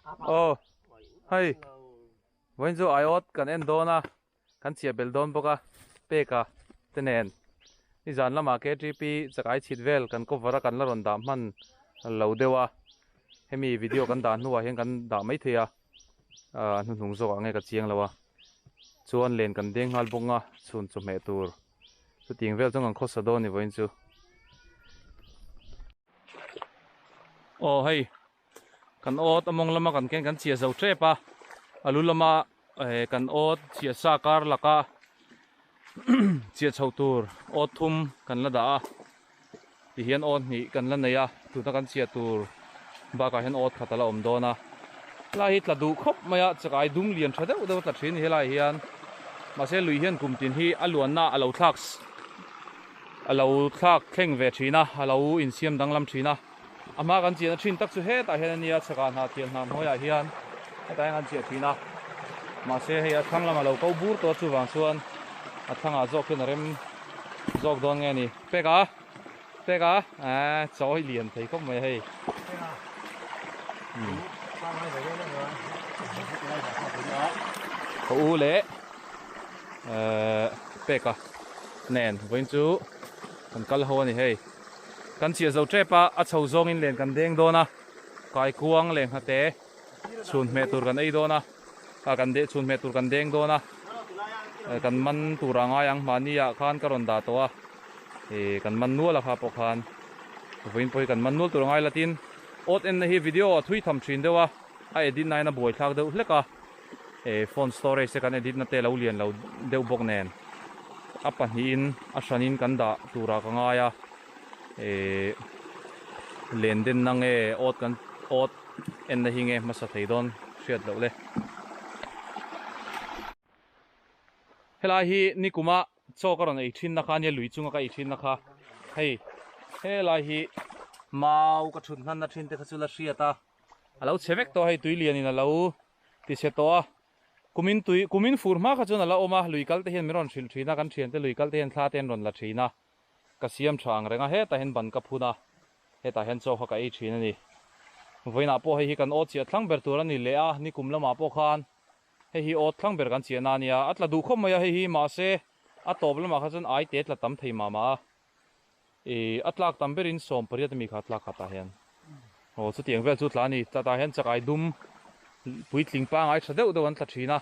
Aw hei vawiin chu aiawt kan en dawn a kan chhiah belh dawn bawk a peka te nen nizan lamah ktp chakai chhit vel kan cover a kan la rawn dah hman lo deuh a hemi video kan dah hnuah hian kan dah mai thei a ah hnuhnung zawkah nge ka chiang lo a chuan len kan deng nghal bawk a chhun chawhmeh tur chutiang vel chuan kan khawsa dawn a ni vawiin chu. Aw hei kan awt a mawng lama kan ken kan chhiah zo tep a a lu lama eh kan awt chhiah sa kar laka chhiah chho tur awt thum kan la dah a tihian awt hnih kan la nei a tuna kan chhiah tur bakah hian awt khat a la awm dawn a helai hi tla duh khawp mai a chakai dum lian tha deuh deuh a tla thin a ni helai hian mahse lui hian kum tin hi a luanna a lo thlak A lo thlak thleng ve thin a, a lo insiam danglam thin a. A hma kan chiahna thin tak chu hetah hian a nia, chhakah hna thial hna hnuaiah hian hetah hian kan chiah thin a. Mahse hei a thlang lamah lo ko bur tawh chuvang chuan a thlangah zawk hian a rem zawk dawn nge ni. Pek a, pek a, eh chawi lian thei khawp mai hei. Ka u leh eh pek a. Nen vawiin chu kan kal ho a ni hei. Kan chhiah zo tep a, a chho zawngin len kan deng dawn a, kaikuang leh nghate chhun hmeh tur kan ei dawn a, ah kan deh chhun hmeh tur kan deng dawn a, kan man tur a ngai ang mahni ah khan ka rawn dah tawh a, ih kan man nual a kha pawh khan vawiin pawh hi kan man nual tur a ngai la tin awt enna hi video a thui tham thin deuh a, a edit na in a buaithlak deuh hlek a. eh phone storage te kan edit na te lo lian lo deuh bawk nen a pahnihin a hranin kan dah turah ka ngai a eh len den na nge awt kan awt en na hi nge hmasa thei dawn hriat loh le. Helai hi nikuma chaw ka rawn ei thin na kha ania lui chunga ka ei thin na kha hei helai hi mau ka thut hnan na thin te kha chu la hriat a. A lo chhe vek tawh a hei tui lianin a lo ti chhe tawh a, kumin tui kumin fur hma kha chuan a la awm a, lui kal te hian min rawn hrilh thin a, kan thiante lui kal te hian thla te an rawn la thin a, ka siam tha ang reng a, hetah hian ban ka phun a, hetah hian chaw kha ka ei thin a ni. Vawiinah pawh hei hi kan aw chiah thlang ber tur a ni leh a, nikum lamah pawh khan hei hi aw thlang ber kan chiah na a nia, a tla duh khawp mai a hei hi mahse a tawp lamah kha chuan ai te tla tam thei mah mah a. Ih a tlak tam berin 18 ami kha a tlak khat ah hian aw chutiang vel chu tla a ni tah hian chakai dum puitling pangai tha deuh deuh an tla thin a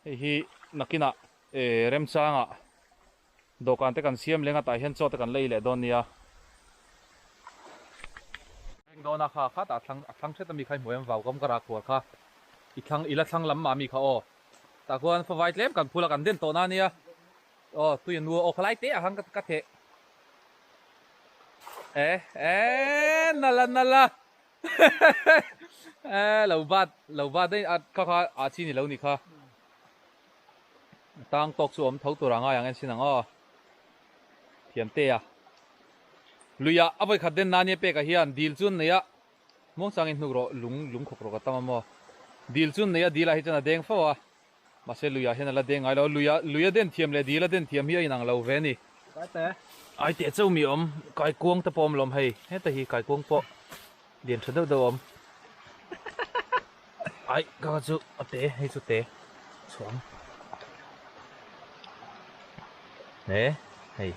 hei hi nakinah eh remchangah dawhkan te kan siam leng a tah hian chaw te kan lei leh dawn nia. Eng dawn a kha kha tah thlang a thlang hret ami kha i hmuh em vau kam ka rak kual kha i thlang i la thlang lam mah ami kha aw tah khuan favai tlem kan phul a kan den tawh na nia. Aw tui a nu aw khalai te ah khan ka theh e e nala nala e lo bat lo bat daih a kha kha a chi ni lo ni kha tang tawk chu awm tho tur a ngai ang en sin ang aw thiam te a luia a vawi khat den na nia pek ah hian dil chu an nei a muangchangin hnuk rawh lung lung khawk rawh ka tam a maw dil chu an nei a dil ah hi chuan a deng fo a. Mahse luiah hian a la deng ngai lo, luia luia den thiam leh dila den thiam hi a inang lo ve a ni. Ai teh chauh mi awm, kaikuang te pawh awm lawm hei, heta hi kaikuang pawh lian tha deuh deuh a awm. Ai ka kha chu a te, hei chu te chhuang. He hei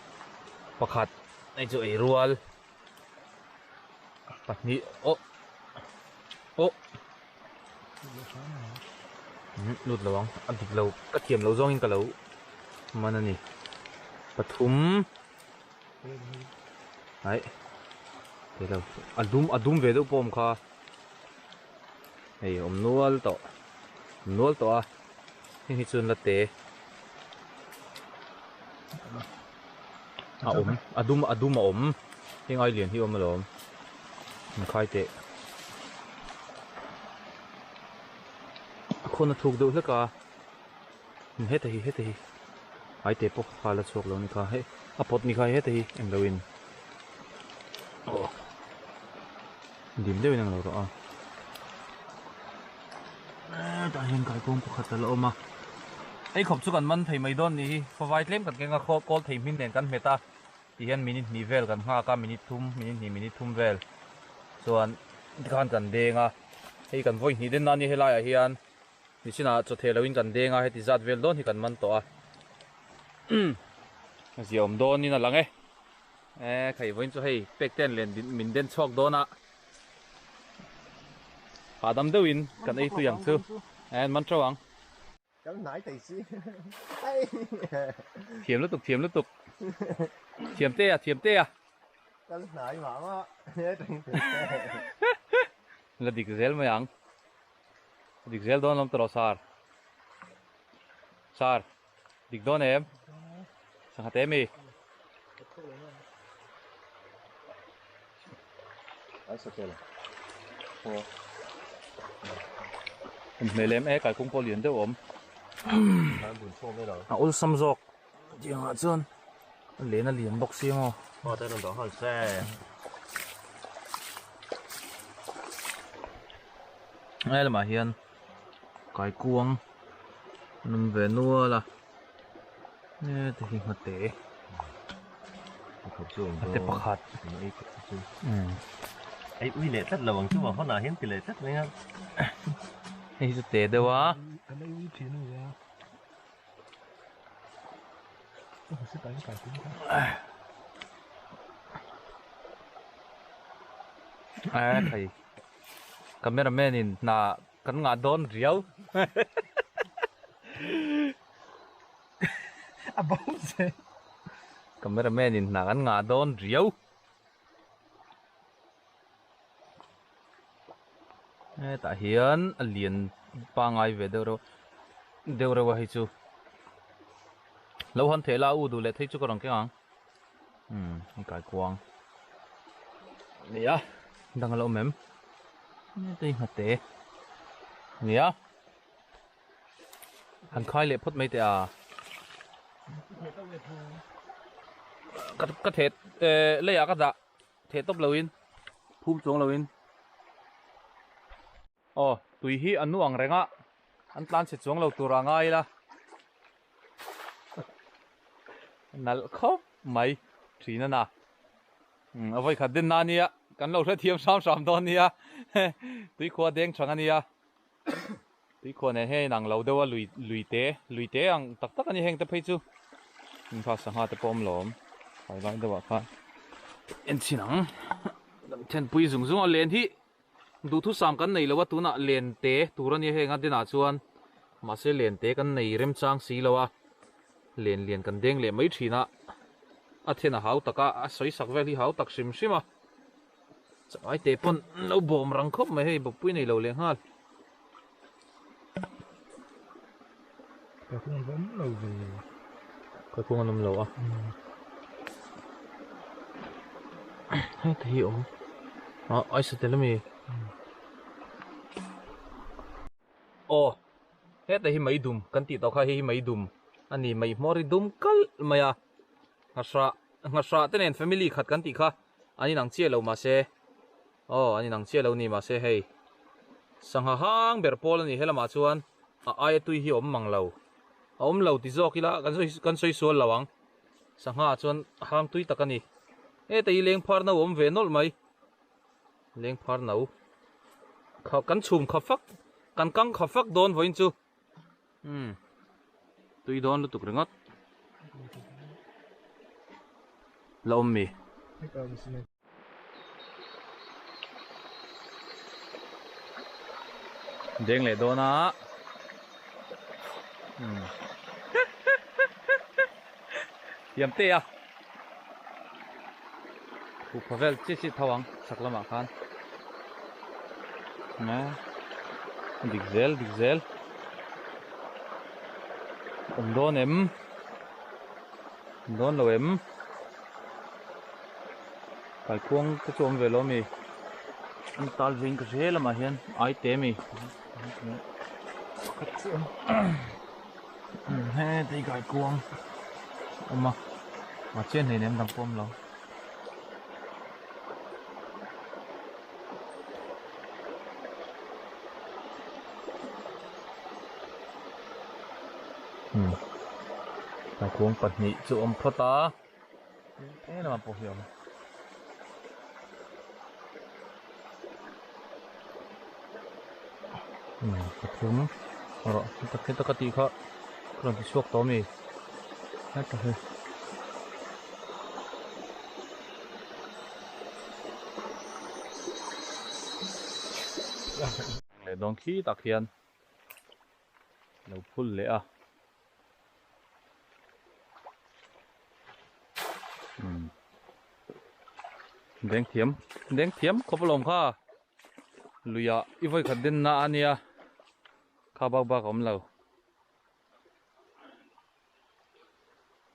pakhat hei chu ei rual pahnih aw aw. Lut lo ang a dik lo ka thiam lo zawngin ka lo man a ni pathum aih thei lo a dum a dum ve deuh pawh a awm kha hei awm nual tawh awm nual tawh a heng hi chuan la te a awm a dum a dum a awm heng ai lian hi a awm alawm inkhai teh a khawn a thuk deuh hlek a heta hi heta hi ai te pawh kha la chhuak lo ni kha hei a pawt ni kha heta hi englo in aw dim deuhin ang lo rawh a tah hian kaikuang pakhat a la awm a ei khawp chu kan man thei mai dawn ni hi fawai tlem kan keng a khaw kawl thei hmin nen kan hmet a ti hian minute hnih vel kan nghak a minute thum minute hnih minute thum vel chuan tikhan kan deng a. Hei kan vawi hnih den na a nia helaiah hian nichinah chaw theh loin kan deng a, heti zat vel dawn hi kan man tawh a. A ziaawm dawnin a lang e. E khai vawiin chu hei pek ten len min den chhuak dawn a. Hahdam deuhin kan ei tui ang chu. E an man teuh ang. Kal hnai thei si. Thiam lutuk thiam lutuk. Thiam te a thiam te a. Kal hnai mah mah. La dik zel mai ang. Dik zel dawn lawm tawh sar. Sar. Dik dawn em? Sangha te mi? Awm hmel em e kaikung pawh lian deuh awm. A awlsam zawk tiangah chuan a len a lian bawk si maw. Helai lamah hian kaikuang an awm ve nual a heti hi nghate nghate pakhat ei ui leh tlat lo ang chu maw hawnah hian ti leh tlat mai a hei hi chu te deuh a a thei cameraman in hna Kan ngah dawn riau. A bo che. Cameraman in hna kan ngah dawn riau. Hetah hian a lian pangai ve deuh reuh deuh reuh a hei chu. Lo han theh la u duh leh thei chu ka rawn keng ang. Umm hei kaikuang nia dang a lo awm em hei nghate nia han khai leh phawt mai teh a ka ka theh eh leiah ka dah theh tawp loin phum chuang loin. Aw tui hi a nu ang reng a an tlan chhe chuang lo tur a ngai ila nalh khawp mai thin a na a vawi khat den na ania kan lo hrethiam hram hram dawn nia tui khua deng thang ania tui khua nen hian inang lo deuh a lui lui te lui te ang tak tak a ni heng te phei chu kha sangha te pawh awm lo awm phai lai deuh ah khan en chhin ang thenpui zung zung a len hi. Duhthusam kan nei lo a, tunah len te tur a nia heng a denah chuan mahse len te kan nei remchang si lo a, len lian kan deng leh mai thin a, a then a hau tak a, a sawi sak vel hi hau tak hrim hrim a, changai te pawn an lo bawm rang khawp mai hei bawkpui nei lo leh nghal. Kaikung an awm lo ve. Kaikung an awm lo a. Hei te hi awm. Ah ai sa tel ami. Aw heta hi mai dum kan tih tawh kha hei hi mai dum a ni mai hmawr hi dum kalh mai a. Nghahrah nghahrah te nen family khat kan tih kha an inang chiah lo mahse Aw an inang chiah lo ni mahse hei sangha hang ber pawl a ni helamah chuan a aia tui hi a awm mang lo a awm lo ti zawk ila kan sawi kan sawi sual lo ang sangha ah chuan hang tui tak a ni heta hi leng phar no a awm ve nawlh mai leng phar no kha kan chhum kha fak kan kang kha fak dawn vawiin chu. Umm tui dawn lutuk ringawt la awm mi. Deng leh dawn a umm thiam te a Thuhpha vel chi chi tho ang chhak lamah khan dik zel dik zel awm dawn em awm dawn lo em kaikuang te chu awm ve lo ami an tal veng ka hre lamah hian ai te ami heti kaikuang awm a mahse hleinem dang pawh awm lo. Kaikuang pahnih chu awm phawt a he lamah pawh hi a awm. Pathum rawh heta heta ka tih kha ka rawn ti chhuak tawh a mi heta hi. Leh dawn khi tak hian lo phul leh a. Deng thiam deng thiam khawp alawm kha luiah i vawi khat den na ania kha bak bak a awm lo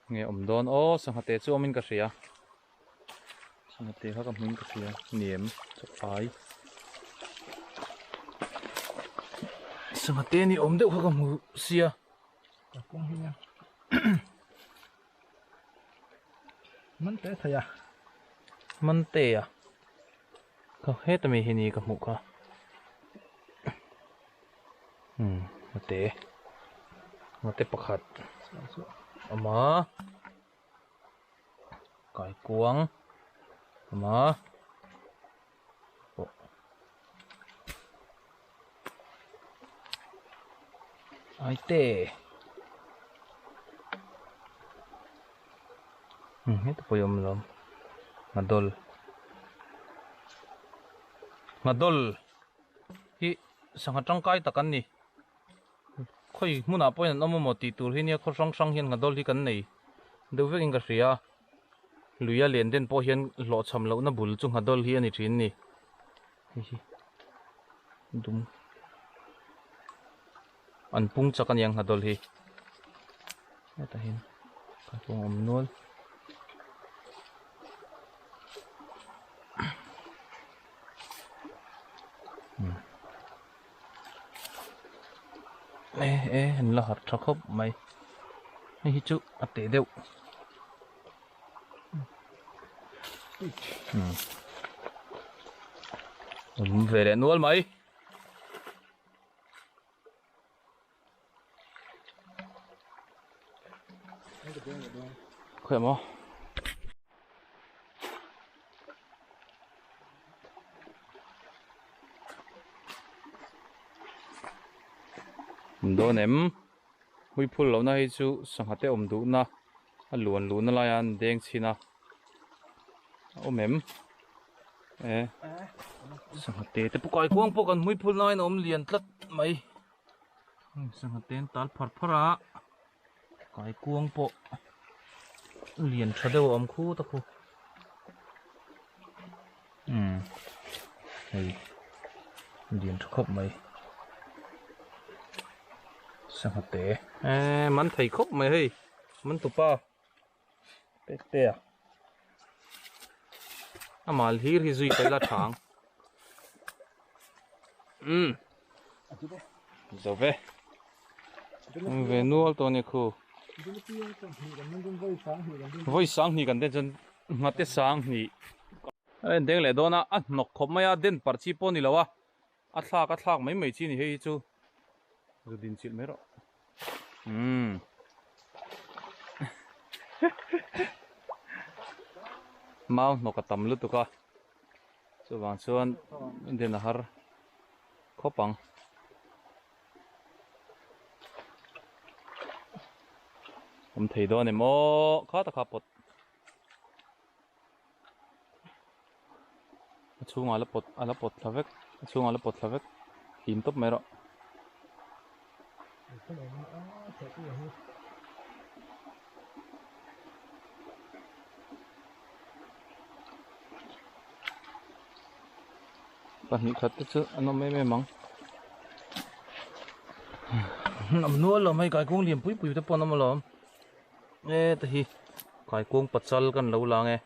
nge awm dawn aw sangha te chu awmin ka hria sangha te kha ka hmuin ka hria ni em chawhai sangha te ni awm deuh kha ka hmu sia. Ka kawng hi nia man te thei a man te a ka heta mi hi ni ka hmuh kha um mate mate pakhat awm a kaikuang awm a. pawh aite hmm heta pawh hi a awm lo ngadawl ngadawl hi sangha tangkai tak an ni khawi hmunah pawhin an awm emaw tih tur hi nia khaw hrang hrang hian ngadawl hi kan nei deuh vekin ka hria a. Luia len den pawh hian hlawhchham lohna bul chu nghadawl hi a ni thin ni. Hei hi dum an pung chak a niang nghadawl hi. Hetah hian kalkawng a awm nual. E e an la harh tha khawp mai hei hi chu a teh deuh awm ve leh nual mai. Khawi maw? Awm dawn em? Hui phul lohna hi chu sangha te awm duhna a luan luhna laia an deng chhin a, a awm em? E sangha te te pawh kaikuang pawh kan hmui phul laiin a awm lian tlat mai. Sangha te an tal phar phar a kaikuang pawh lian tha deuh a awm khut a khu umm hei lian tha khawp mai sangha te eee man thei khawp mai hei man tupa pek te a a mal hlir hi zui paih la tha ang umm zo ve ve nual tawh a ni khu vawi sang hnih kan den chuan nghate sang hnih a en deng leh dawn a a hnawk khawp mai a den parh chi pawh a ni lo a a thlak a thlak mai mai chi a ni hei hi chu zu din chilh mai rawh umm mau hnawk a tam lutuk a chuvang chuan den a har khawp ang. Awm thei dawn em aw kha ta kha pawt a chhungah la pawt a la pawt thla vek a chhungah la pawt thla vek hlim tawp mai rawh. Pahnih khat te chu an awm em em ang. Awm nual lo mai kaikuang lian pui pui te pawh an awm alawm. E te hi kaikuang pachal kan lo lang e.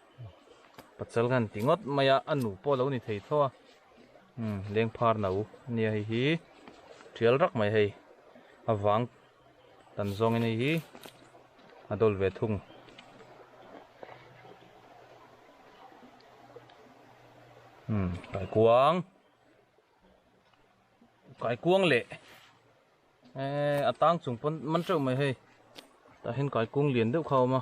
Pachal kan ti ngawt mai a, a nu pawh a lo ni thei tho a. Umm lengphar no ania hei hi tial rak mai hei a vang tan zawngin hei hi a dawl ve thung. Umm kaikuang kaikuang leh eee a tang chung pawn man teuh mai hei tah hian kaikuang lian deuh kha a awm a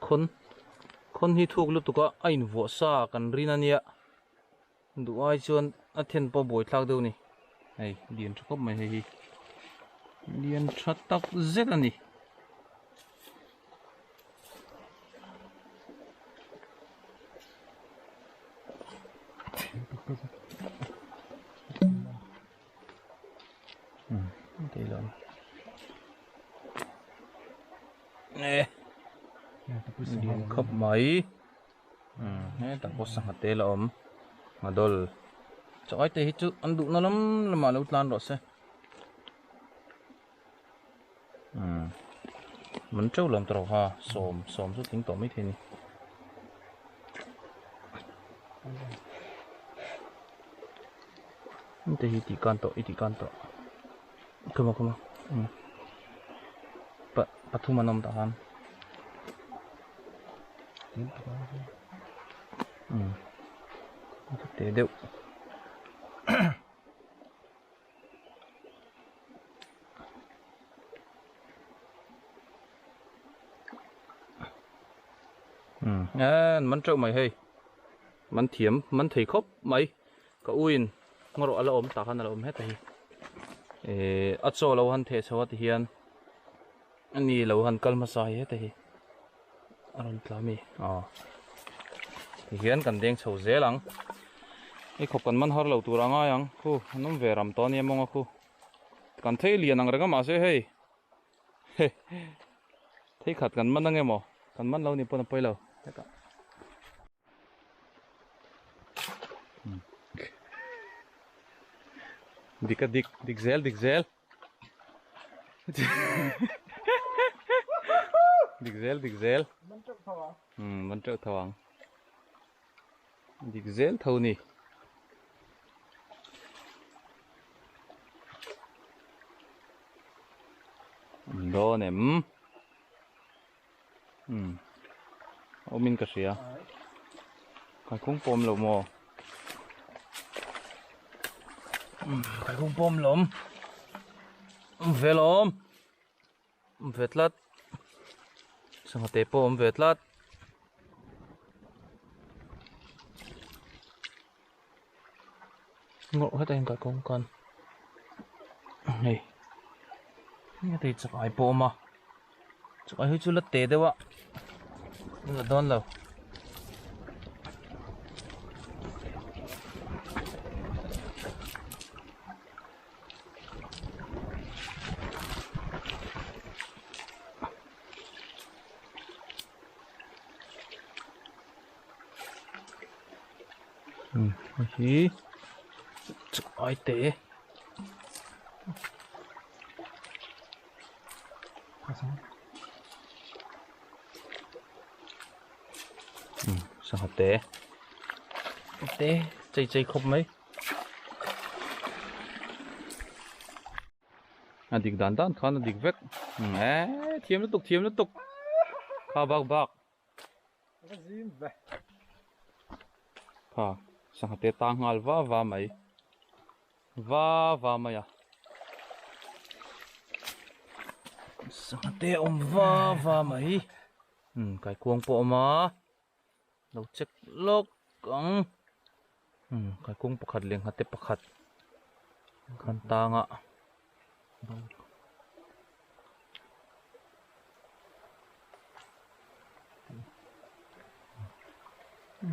khawn khawn hi thuk lutuk a a invuah sa kan rin ania duh ai chuan. a then pawh buai thlak deuh a ni hei lian tha khawp mai hei hi lian tha tak zet a ni. Lian khawp mai hetah pawh sangha te la awm ngadawl chaw ai te hi chu an duhna lam lamah lo tlan rawh se man teuh lam tawh kha sawm sawm chu tling tawh maithei a ni. Te hi tih kan tawh i tih kan tawh come on come on pa pathum an awm tah khan te deuh an man teuh mai hei man thiam man thei khawp mai. Ka uin ngarawh a la awm tah khan a la awm heta hi ehh a chaw lo han theh chho a ti hian ani lo han kal hmasa hi heta hi a rawn tla ami aw ti hian kan deng chho zel ang i khawp kan man har lo tur a ngai ang khu an awm ve ram tawh ania mawnga khu kan thei lian ang reng a mahse hei thei khat kan man ange maw kan man lo ni pawn a pawi lo hetah. Dik a dik, dik zel, dik zel. Dik zel, dik zel. Um, man teuh tho ang. Dik zel tho ni. Dawn em. Umm awmin ka hria kaikung pawm lo maw umm kaikung pawm lawm awm ve lawm awm ve tlat sangha te pawh awm ve tlat ngawrh hetah hian kaikung khan hei hei chak ai pawh a awm a. Chawh hi chu la te deuh a la dawn lo hei hi chawh ai te. Sangha te te chei chei khawp mai a dik dan dan khan a dik vek e thiam lutuk thiam lutuk kha bak bak kha sangha te tang nghal va va mai va va mai a sangha te a awm va va mai umm kaikuang pawh a awm a lo check lawk ang umm kaikuang pakhat leh nghate pakhat khan tang a.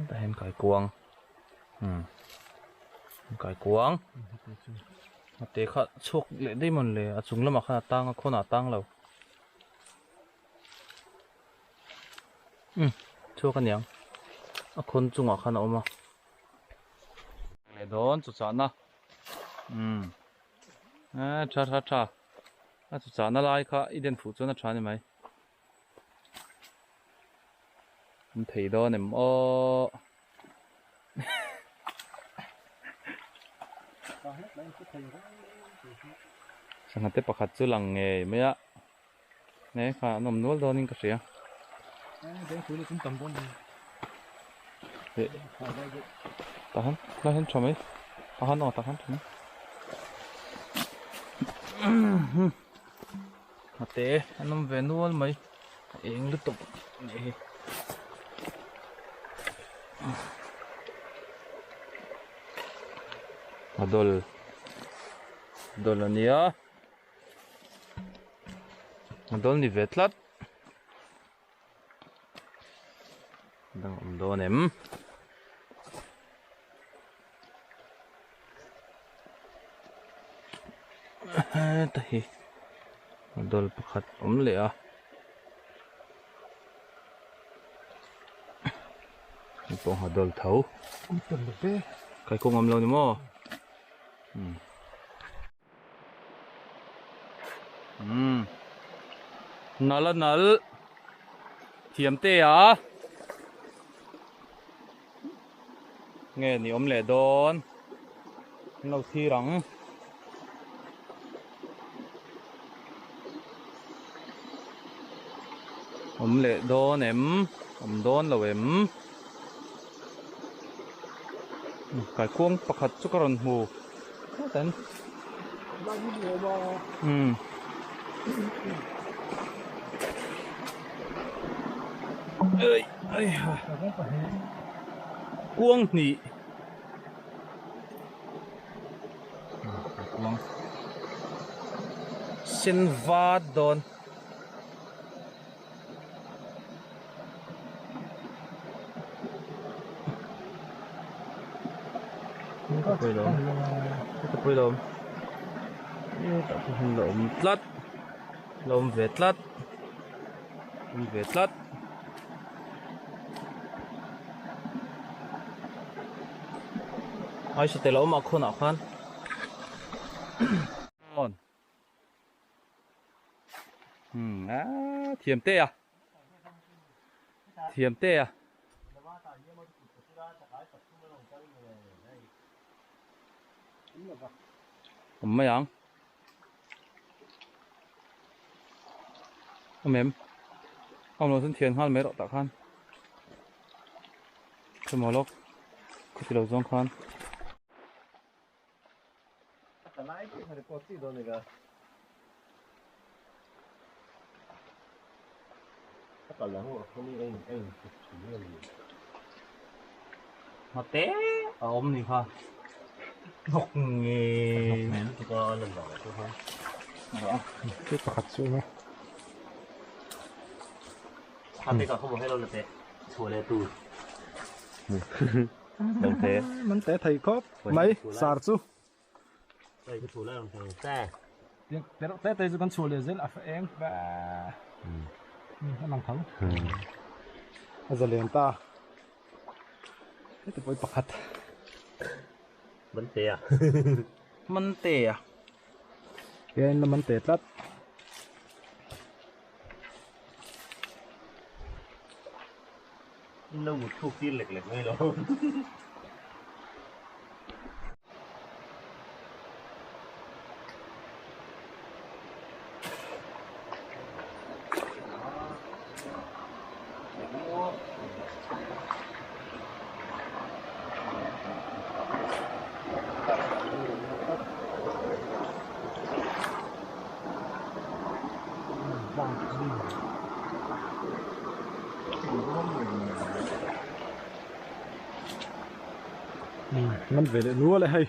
Tah hian kaikuang umm kaikuang a te kha chhuak leh daih mawn le a chung lamah khan a tang a khawnah a tang lo umm chhuak aniang a khawn chungah khan a awm a leh dawn chu chahna umm. Eh tha tha tha a chu chahna lai kha i den fuh chuan a tha a ni mai an thei dawn em aw sangha te pakhat chu lang ngei mai a ne kha an awm nual dawnin ka hria tah hian lai hian tha mai tah hian aw tah hian tha mai ate an awm ve nual mai a eng lutuk anih hi. Nghadawl dawl a nia nghadawl ni ve tlat dang awm dawn em heta hi nghadawl pakhat awm leh a. Hei pawh ngha dawl tho kaikawng awm lo ni maw umm nal a nal thiam te a nge ni awm leh dawn an lo thlir ang. Awm leh dawn em? Awm dawn lo em? Kaikuang pakhat chu ka rawn hmu hmatan. Umm. Ei ai ha. Kuang hnih. Kuang sen vat dawn. Ka pui lo tah pawh hian la awm tlat la awm ve tlat awm ve tlat. Ai satel a awm a khawnah khan umm aaa thiam te a thiam te a. Awm mai ang. Awm em? Awm lo chuan thian nghal mai rawh tah khan. Chemaw lawk khawti lo zawng khan. Ngate a awm ni kha hnawk nge Thil pakhat chu awm e. Man te thei khawp mai sar chu. Te te chu kan chhuah leh zel a fa eng va a lang tho a zalen ta heti pawh hi pakhat man te a man te a hian la man te tlat lo mut thuk tir lek lek mai lo. Man ve leh nual e hei.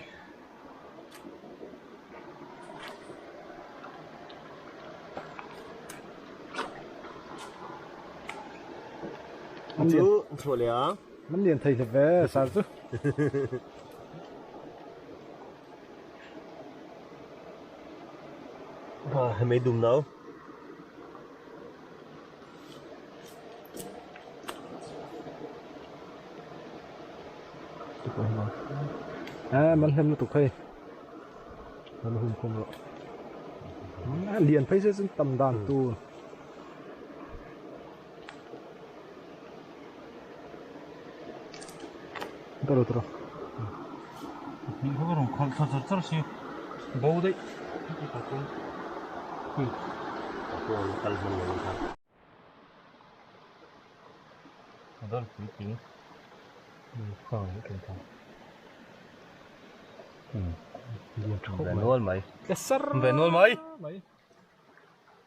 Chu chhuah leh ang. Man lian thei hle ve sar chu. Mei dum no. À, man hem lutuk hei. Man hum khum rawh. Lian phei se chuan tam dan tur. Ka rawt rawh. Hnih kha ka rawn khalh thla char char si. Bo daih. Kal hman lo kha. Adal pui pui. Ve nual mai. Ve nual mai.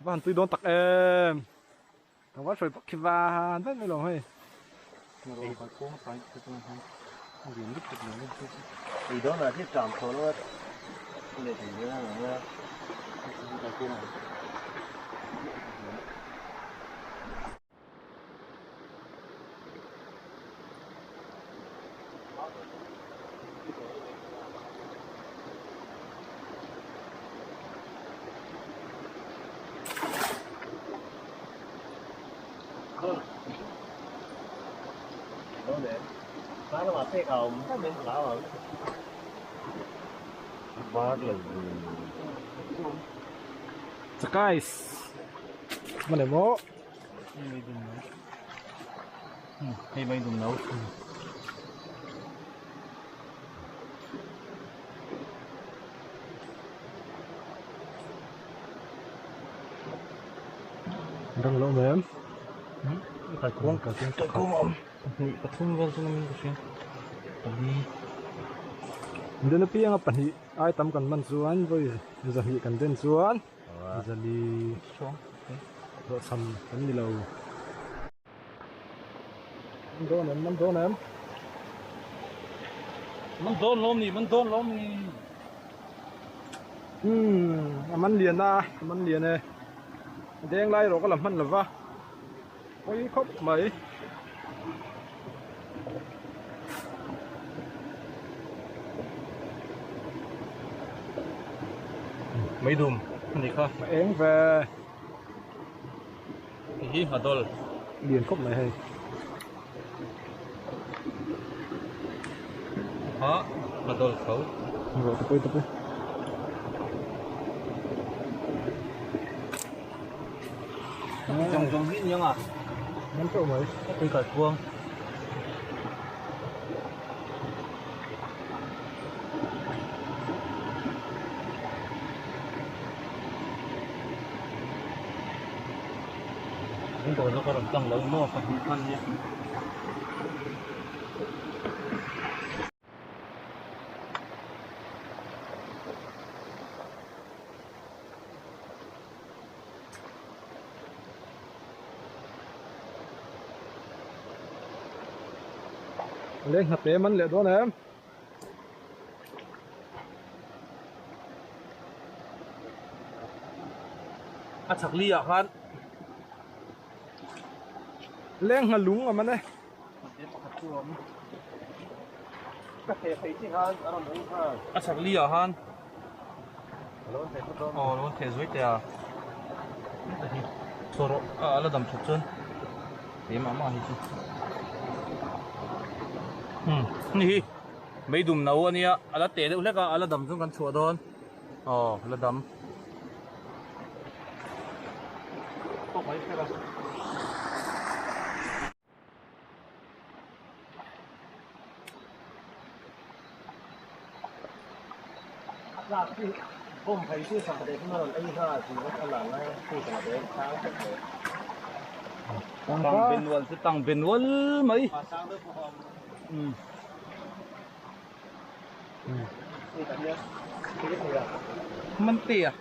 Va han tui dawn tak em. Ka va hruai bawk khi van vek mai lo hei. Ei dawn ah hi ṭam thaw lo a leh thei zel ang a. Guys, mana mo? Hei mai dum no. Dang lo mem. Kai kuang Kai kuang kai kuang awm. Pahnih pathum vel chu ngawin ka hria. Pali. Den apianga pahnih ai tam kan man chuan vawi zahnih kan den chuan zali hlawhchham kan ni lo. Man dawn em man dawn em. Man dawn lawm ni man dawn lawm ni. A man lian a a man lian e. Deng lai erawh ka la hman lova pawi khawp mai. Meidum a ni kha. A eng ve. Hei hi ngha dawl. Lian khawp mai hei. Ha ngha dawl tho. Rawh te pawi te pawi. Zawng zawng hi niang a. Man teuh mai. Tui kai kuang. Leng hnap em an leh dawn em. A chak li ah khan leng hna lung a man e. A chak li ah khan aw lo theh zuai teh a chaw rawh a la dam that chuan keimah mah hi chu hei hi meidum no a nia a la teh deuh hlek a a la dam chuan kan chhuah dawn aw a la dam tawk mai hlek a. Tang ben ual chu tang ben ual mai. Man te a.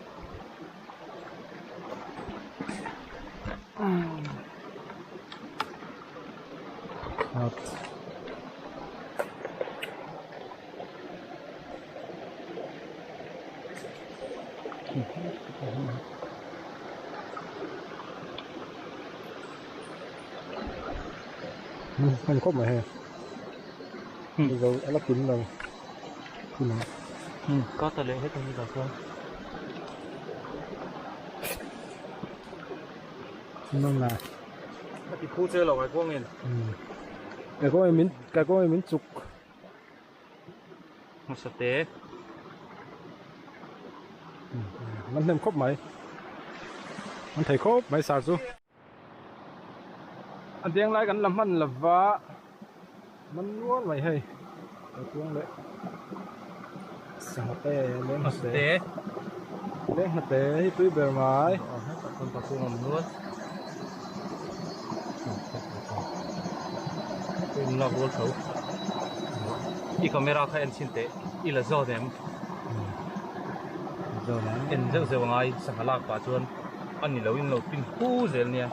Anh khóc mà hè. Rồi ala kín rồi. Có tài liệu hết rồi như là Nông là. Thì khu chơi là ngoài quang liền. Cái con mình cái con mình chụp. Một sập tế.มันเต็มครบไหมมันthấyครบไหมสาสูอันเตียงไรกันลำมันละวะมันล้วนไหมเฮ้ยไอ้พวงเลยสังเตเล่น เตะ เล่นเตะที่ตุ้ยเบอร์ไม้ คนตะกูงล้วนเป็นลอกวัวเขาอีคาเมราใครเอ็นชินเตะอีละจอเดมเอ็นเจ้าเสียวไงสังลากป่าชวนอันนี้เราอินเราปิ้นคู่เสียเนี่ย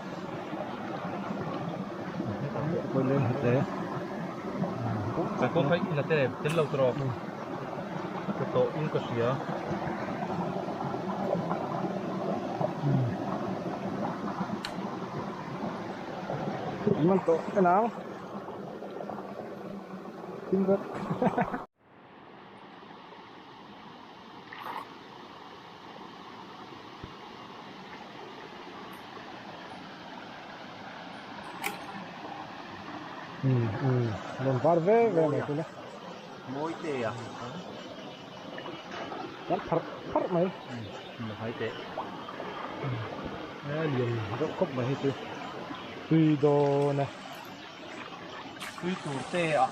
คนเล่นเตะ Kaikuang kha i la tel em? Tel lo tawh rawh. A tla tawh in ka hria. Man tawh en ang. Thim vek. Rawn var ve ve mai tuna. Mawi te a. Kan pharh pharh mai. Hai teh. E lian deuh khawp mai hei chu. Tui dawn e. Tui tur te a.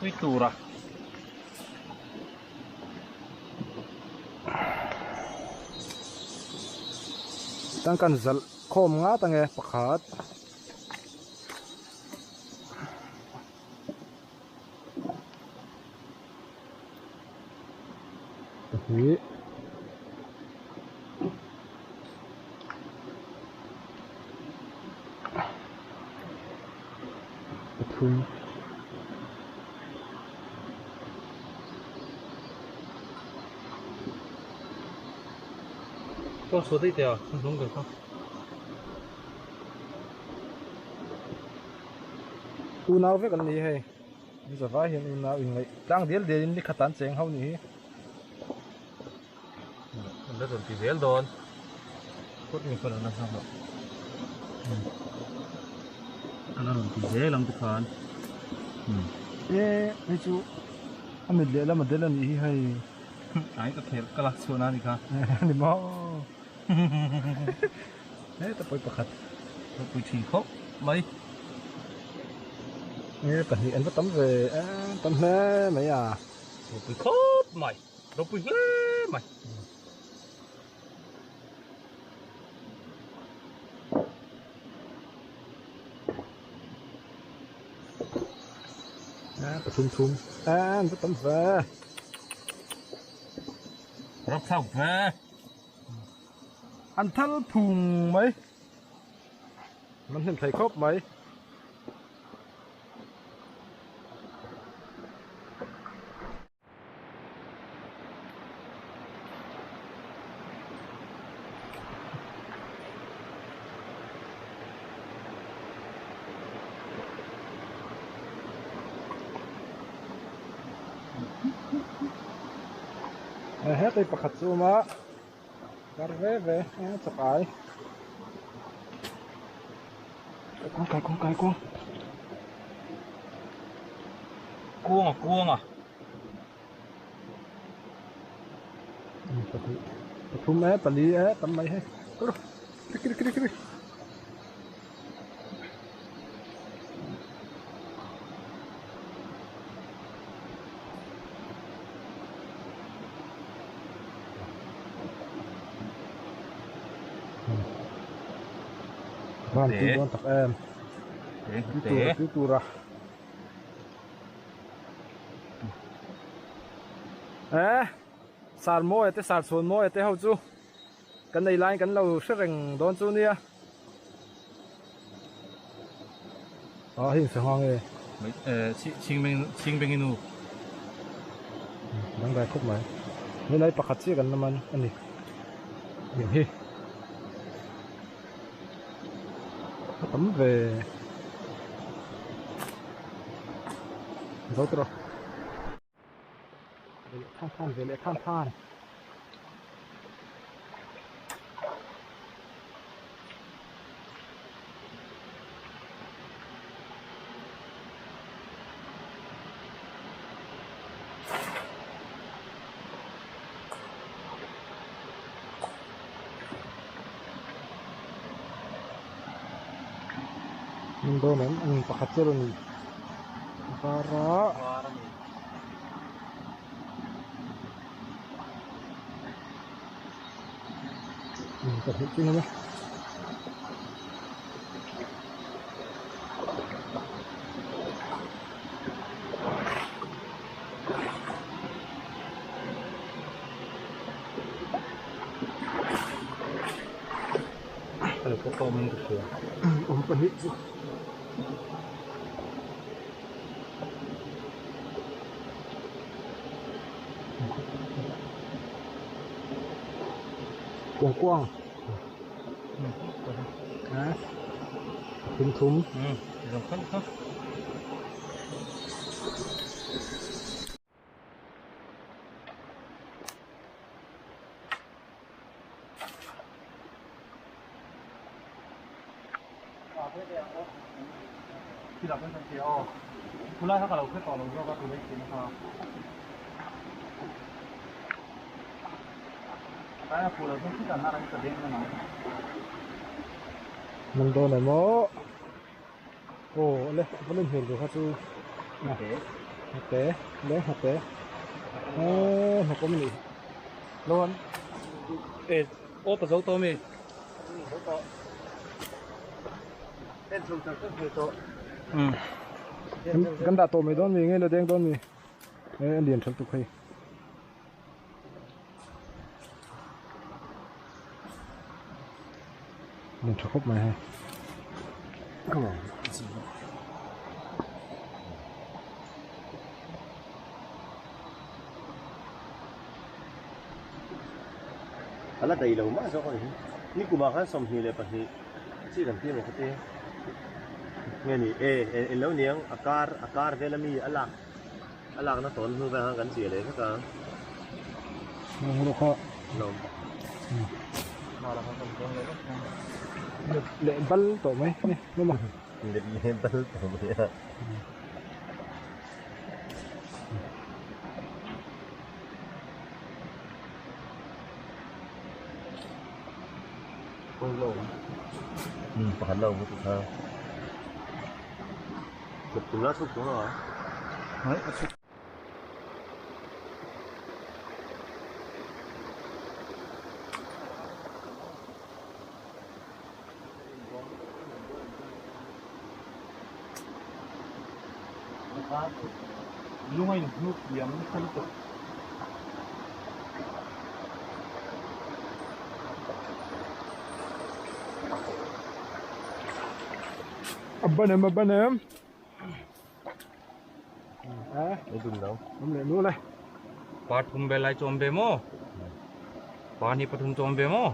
Tui tur a. Tang kan zalh khawm ngat ange pakhat. Pahnih. Pathum. Ka saw daih teh a, ka hnung ber kha. Unau vek an ni hei. An zavai hian unau inngaih tlang dial dial in nikhat an cheng ho ni hi. An la rawn ti zel dawn. Kawt nge kawt an la nghak loh. An la rawn ti zel ang tikhan. E hei chu a mit lehlam a del a nih hi hei. Ai ka khel ka lak chhuahna a ni kha. Ni maw. Heta pawi pakhat. Ropui thin khawp mai. E pahnih an va tam ve e tam hle mai a. Ropui khawp mai. Ropui hle mai. E pathum thum e an va tam ve. Rak thlak ve. An thal phung mai. Man hnem thei khawp mai. Hetei pakhat chu awm a kar ve ve a chak ai kuang kai kuang kai kuang kuang a kuang a pahnih pathum e pali e tam mai hei kiri kiri kiri Van tui dawn tak em. Tui tur tui tur a. Eh, sar mawi te sar chhuan mawi te ho chu. Kan nei laiin kan lo hre reng dawn chu nia. Ah hei sangha nge. Chhing beng inu. Dangdai khawp mai. Helai pakhat chiah kan la man a ni. Eng hi. A tam ve. Zo tawh. Ve leh than than ve leh than than. Min dawn em an pakhat chiah a ni var a. Ka hmuh chu ngam a. Awm pahnih chu. Kuang kuang. A thum thum. Man dawn em aw aw le va len hmel ve kha chu hnate le hnate aw hnawk awm a nih hi aw pa zo tawh ami. Kan dah tawh mai dawn mi nge la deng dawn mi e a lian tha tuk hei. Lian tha khawp mai hei. Come on. A la daih lo mah zawk a ni hi. Nikum ah khan 22 chi kan ti maw khati. Nge ni e e lo niang a kar a kar vel ami a lak a lakna tawn hnu vel khan kan chiah leh vek a. Nang rawh kha. Lawm. Leh bal tawh mai ni lawm a. Leh bal tawh mai a. Pakhat lo mu kha chhuk tum la chhuk tum lo a Lung a inhnuk liam nasa lutuk. A ban em a ban em. A awm leh nual e. Pa thum ve lai chawm ve maw? Pa ni pathum chawm ve maw?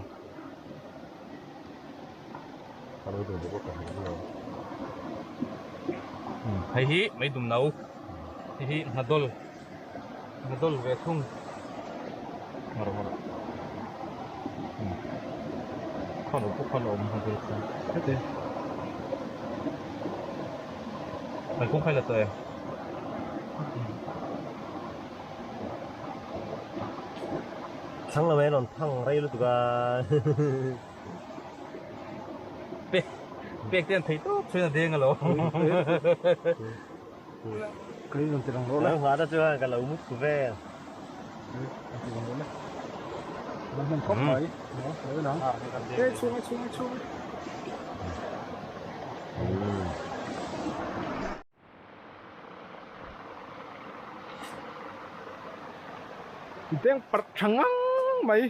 Hei hi mei dum no hei hi hnadol hnadol ve thung khaw lo pawh kha la awm hnadol kha heti hei kawng khai la tawh em. Thlang lo e rawn thang rei lutuk a. Pek pek te an thei tawp chuan a deng alo. Ka in rawn ti lang rawh le. Lo nghah ta chuan ka lo mut ku vel. Rawn ti lang rawh le. An hman khawp mai. Lo lang. E chhung e chhung e chhung. Deng parh tha ngang mai.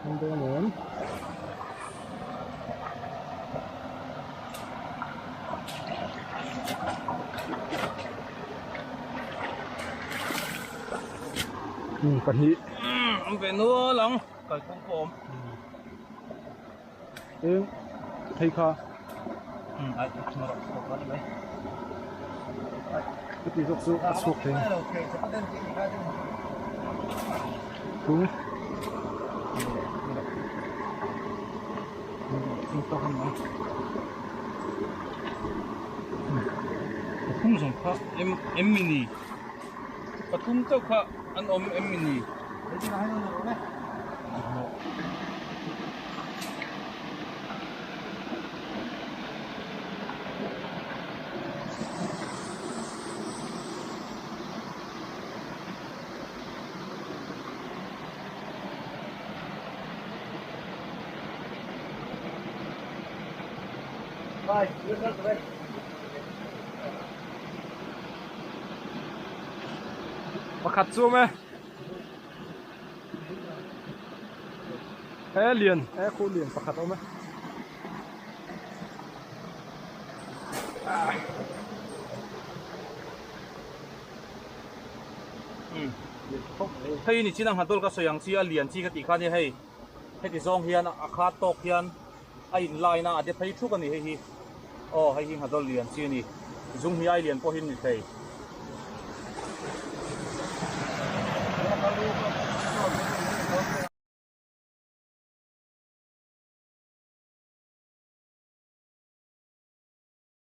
An dawn em? Pahnih. An ve nual ang. Kalphung pawh awm. Eng thei kha. Ai rawh rawh ni mai. Ka ti zawk chu a chhuak thei. Tung. Pathum zawng kha em em mini. Pathum chauh kha an awm em mini. Pakhat chu awm e. He lian he khu lian pakhat a awm e. Hei ni chin a nghadol ka sawi ang chi a lian chi ka tih kha nia hei heti zawng hian a khat tawk hian a in line a a de phei thuk a ni hei hi aw hei hi nghadol lian chi a ni zung hi ai lian pawhin ni thei.